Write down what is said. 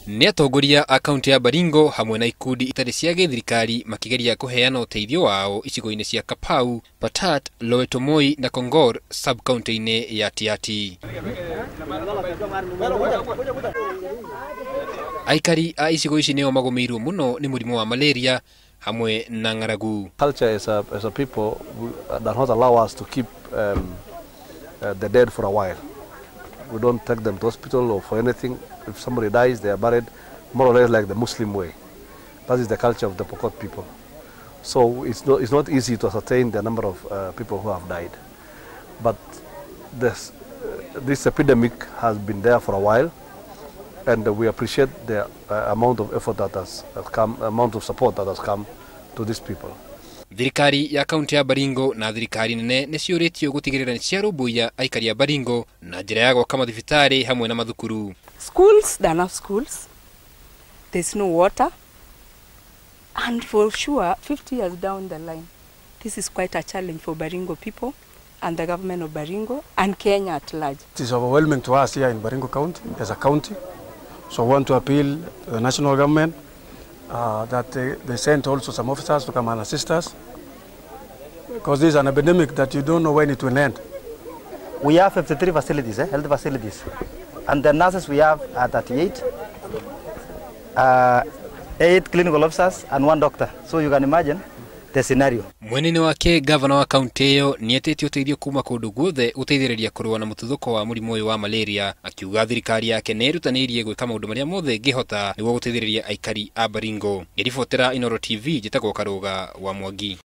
Nĩ atongoria a kaunti ya Baringo hamwe na ikundi itarĩ cia gĩthirikari makĩgeria kũheana ũteithio wao icigo-inĩ cia Kapau, Patat, Loetomoi na Kongor sub-county-inĩ ya Tiaty. Aikari a icigo ici nĩo magũmĩirwo mũno nĩ mũrimũ wa malaria hamwe na ng'aragu. Culture as a people does not allow us to keep the dead for a while. We don't take them to hospital or for anything. If somebody dies, they are buried more or less like the Muslim way. That is the culture of the Pokot people. So it's not easy to ascertain the number of people who have died. But this epidemic has been there for a while, and we appreciate the amount of effort that has come, amount of support that has come to these people. Thirikari ya kaunti ya Baringo na thirikari nene nĩ ciũrĩtio gũtigĩrĩra nĩ ciarũmbũiya aikari a Baringo na njĩra ya gwaka mathibitarĩ hamwe na mathukuru. Schools, there are no schools. There's no water. And for sure, 50 years down the line, this is quite a challenge for Baringo people and the government of Baringo and Kenya at large. It is overwhelming to us here in Baringo County as a county. So I want to appeal to the national government that they sent also some officers to come and assist us, because this is an epidemic that you don't know when it will end. We have 53 facilities, health facilities, and the nurses we have are 38, 8 clinical officers and 1 doctor. So you can imagine the scenario. Mwenene wake gavana wa kaunti ĩyo nĩetĩtie ũteithio kuma kũndũ guothe gũteithĩrĩria kũrũa na mũtuthũko wa mũrimũ ũyũ wa malaria, akiuga thirikari yake nĩĩrutanĩirie gwĩka maũndũ marĩa mothe ĩngĩhota nĩguo gũteithĩrĩria aikari a Baringo. Ngĩribotera Inooro TV, njĩtagwo Karũga wa Mwangi.